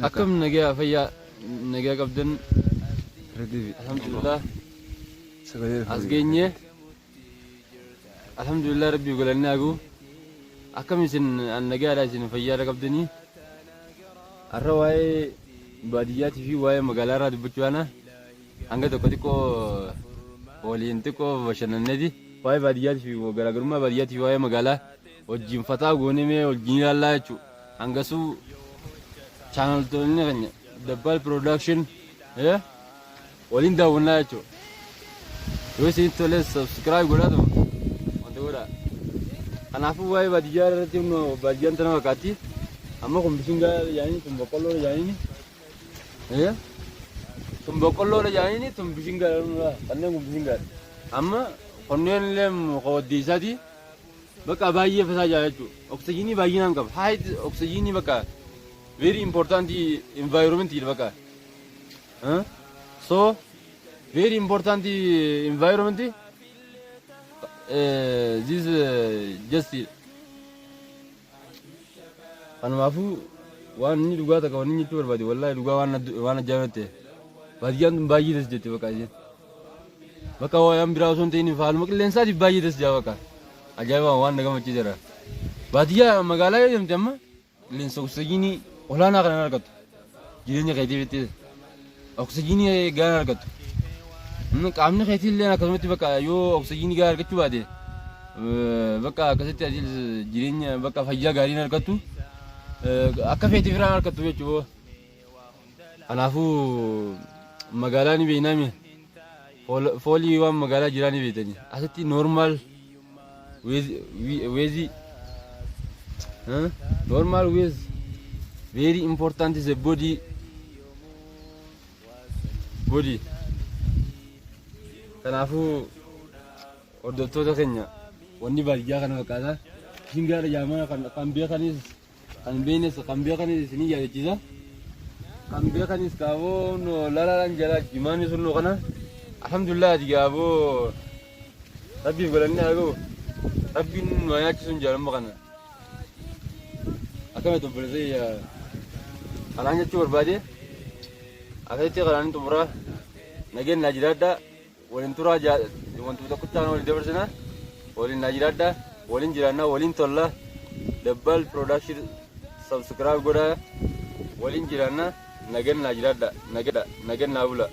Akkam nagaa fayyaa nagaa qabdan? Alhamdulillah. As geenye. Alhamdulillah, rabbii galannee aguu. Akkam isin? An nagaadha, isin fayyaadha qabdanii? Har'a waa'ee baadiyyaatii fi waa'ee magaalaa irraa dubbachuu yaana. Hanga tokko xiqqoo waliin xiqqoo bashannanneeti. Waa'ee baadiyyaatii fi garaagarummaa baadiyyaatii fi waa'ee magaalaa wajjin fataa goonee mee wajjin ilaallaa jechuudha. Hangasuu chaanaltoonni keenya Dabbaal Production waliin daawwannaa jechuudha. Yoo isinitti tole subscribe godhaa tuma wanta godhaa. Kanaafuu waa'ee baadiyyaa irratti baadiyyaan tana fakkaatti. Amma kun bishingaa yaa'anii, tun boqqolloo yaa'anii. Tun boqqolloodha yaa'anii, tun bishingaa, kanneen kun bishingaadha. Amma kunneen illee muka waddeessaati. Bakka baay'ee fasaa jira jechuudha. Oksijiinii baay'inaan qaba. Haay, oksijiinii bakka very important environment bakka. So very important environment this just. Kanumaafuu waan inni dhugaa takka wanni jechuu barbaade, wallahi dhugaa waan ajaa'iba ta'e, baadiyyaan tun baay'ee das jette. Bakka isheen bakka waan biraa osoo hin ta'in haaluma qilleensaatiif baay'ee das jaa. Bakka ajaa'iba waan na gammachiiseera. Baadiyyaa magaalaa yoo deemte amma qilleensa oksijiinii olaanaa kana argattu, jireenya keetiif itti oksijiinii gahaa argattu. Qaamni keetii illee akkasumatti bakka yoo oksijiinii gahaa argachuu baate, bakka akkasitti ati jireenya bakka fayyaa gaarii hin argattu, akka feetii firaan argattu jechuudha. Kanaafuu magaalaa ni beeknaa, foolii waan magaalaa jiraa ni beektanii. Asitti normal weather, normal weather very important is a body. Kanaafuu hordoftoota keenya, wanni baadiyyaa kana fakkaata. Bishingaadha jaamaa kan beekanis, kan beeknes, kan beekanis isinii yaadachiisa. Kan beekanis kaaboo lalalaan jala jimaanni sun kana. Alhamdulillah, ati gaaboo rabbiif galannee haa ga'u. Rabbiin nu haa nyaachisuun jaalamma kana. Akkamitti obboleessa kanaan jechuu barbaade, akkasitti kanaan xumuraa. Nageen naa jiraadhaa, waliin turaa, wantoota tokkochaan waliin dabarsina, waliin naa jiraadhaa, waliin jiraannaa, waliin tollaa. Dabbaal Production subscribe godhaa, waliin jiraannaa. Nageen naa jiraadhaa, nageen naa bula.